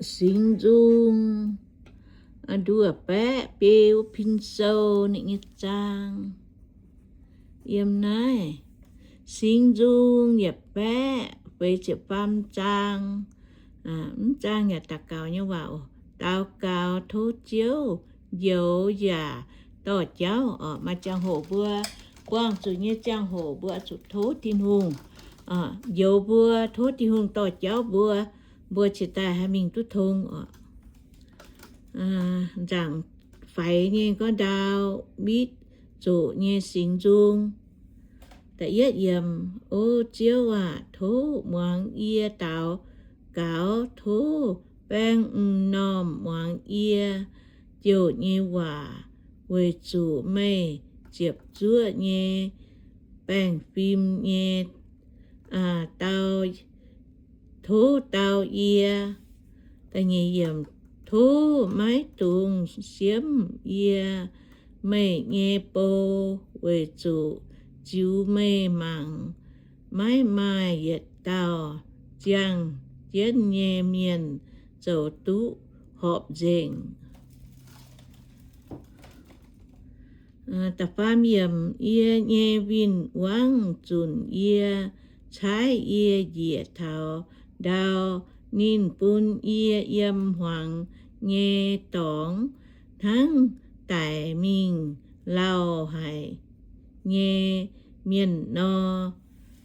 Singx Nzung nduov baeqv biei wuov pin sou ninh nyei zaang. Yiem naaiv Singx Nzung yietc baeqv feix ziepc faam zaang, mv zaang yaac daux gaux nyei waac oc. Daux gaux tov Ziouv njoux yaac dorh jauv oc. Maaih ziangh hoc mbuo buangh zuqc nyei ziangh hoc mbuo zuqc tov Tin-Hungh njoux mbuo, tov Tin-Hungh dorh jauv mbuo, mbuo cingx daaih haih mingh duqv tong oc. Nzaangc faix nyei gorngv ndau, mitv zoqc nyei Singx Nzung. Da'yietv yiemc. O Ziouv aac, tov muangx yie daux gaux, tov baeng m'normh muangx yie jouh nyei waac, weic zuqc meih ziepc zuoqv nyei baengh fim nyei dau, tov dau yie. Tov maiv dungx siemv yie, meih nyei bou, weic zuqc ziux meih mangc maiv maaih yietc dauh ziangh jienv nyei mienh zoux duqv horpc nzengc. Da'faam yiemc. Yie nyei win-wangv zunc yie, caaiv yie njiec taux ndau. Ninh bun yie yiem hmuangx nyei dorngx hnangv daic mingh lauh haic nyei mienh nor.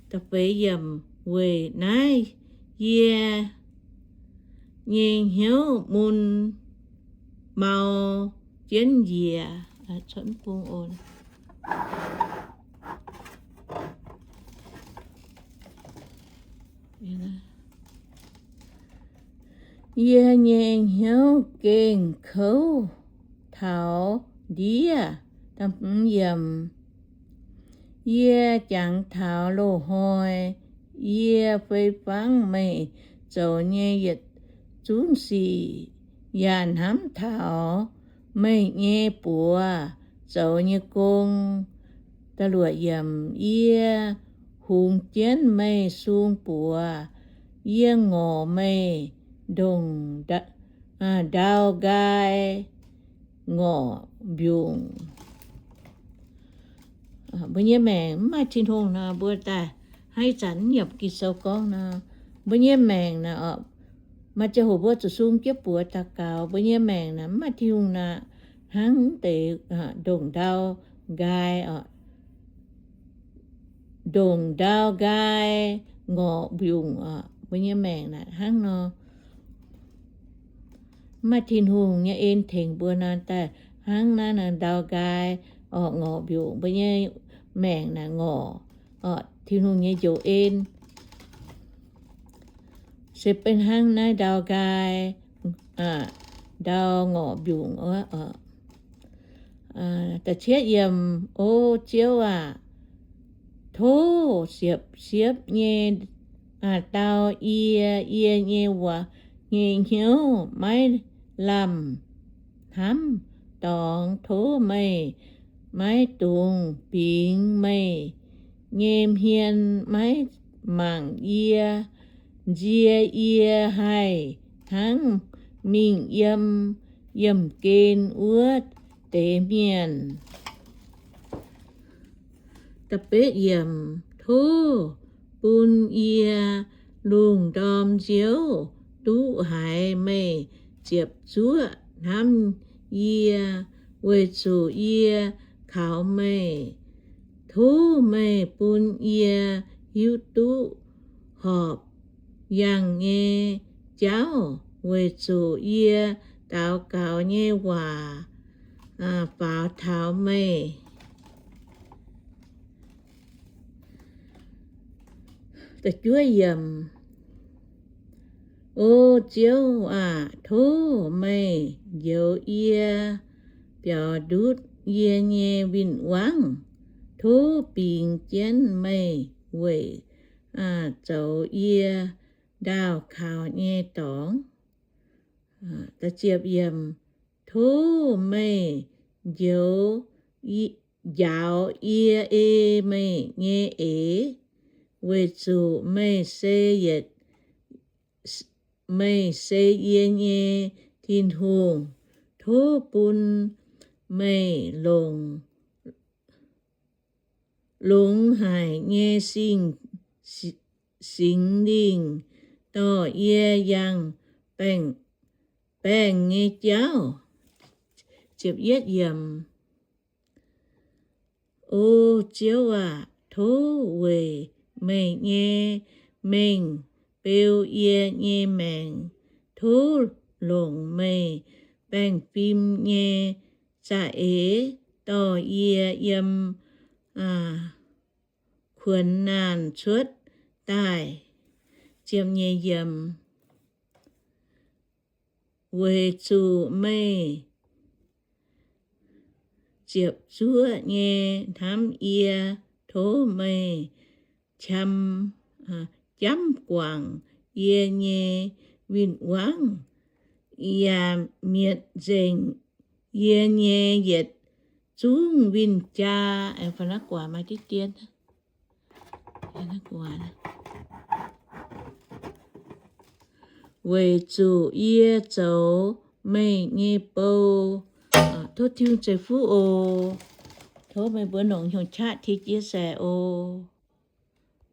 Da'feix yiemc. Weic naaiv yie nyei hnyouv mun mau jienv njiec. Yie nyei hnyouv gengh kouv taux ndiev. Yie jangx taux loz-hnoi. Yie fei fangv meih zoux nyei yietc zungv sic, yaac hnamv taux meih nyei buoz zoux nyei gong. Yie hungx jienv meih sung buoz. Yie ngorc meih ndongc ndau nqaai ngorc mbiungc. Mbuo nyei maengc mv maaih Tin-Hungh nor, mbuo daaih hnangv ih zanc yiem Ging-Sou gorngv nor, mbuo nyei maengc naaic, maaih ziangh hoc mbuo zuqc sung jienv buoz daux gaux. Mbuo nyei maengc naaic mv maaih Tin-Hungh naaic, hnangv deix ndongc ndau nqaai, ndongc ndau nqaai ngorc mbiungc oc. Mbuo nyei maengc naaic hnangv nor, mv maaih Tin-Hungh nyei en tengx mbuo nor, daaih hnangv naaiv ndau nqaai oc, ngorc mbiungc. Mbuo nyei maengc naaic ngorc oc, Tin-Hungh nyei njoux en se benx hnangv naaiv ndau nqaai, ndau ngorc mbiungc oc. Da'cietv yiemc. O Ziouv aac, tov siepv-siepv nyei dau yie, yie nyei waac nyei hnyouv maiv lamh hnamv dorngx. Tov meih maiv dungx bingx meih nyei hmien, maiv mangc yie, nzie yie haih hnangv mingh yiem yiemh gen wuov deix mienh. Tov bun yie lungh ndorm nziouv duqv haiz meih ziepc zuoqv hnamv yie, weic zuqc yie kaux meih. Tov meih bun yie hiuv duqv horpc yangh nyei jauv, weic zuqc yie daux gaux nyei waac faaux taux meih. O Ziouv aac, tov meih njoux yie, biaux ndutv yie nyei win-wangv. Tov bingx jienv meih weic zoux yie ndaauh kaux nyei dorngx. Tov meih njoux, njaaux yie ei meih nyei eix, weic zuqc meih se yietc meih se yie nyei Tin-Hungh. Tov bun meih longx, longx haic nyei Singx, Singx Lingh dorh yie yangh baengc, baengc nyei jauv. O Ziouv aac, tov weic meih nyei mengh beu yie nyei maengc. Tov longc meih baengh fim nyei za'eix dorh yie yiem kuonx naanh cuotv daaih. Weic zuqc meih ziepc zuoqv nyei hnamv yie, tov meih qam, jamv guangc yie nyei win-wangv, yaac mietc nzengc yie nyei yietc zungv win-jaa. Weic zuqc yie zoux meih nyei bou. Tov Tin-Hungh ceix fuqv oc. Tov meih mbuo longc hnyouv qaqv tie jiez seix oc.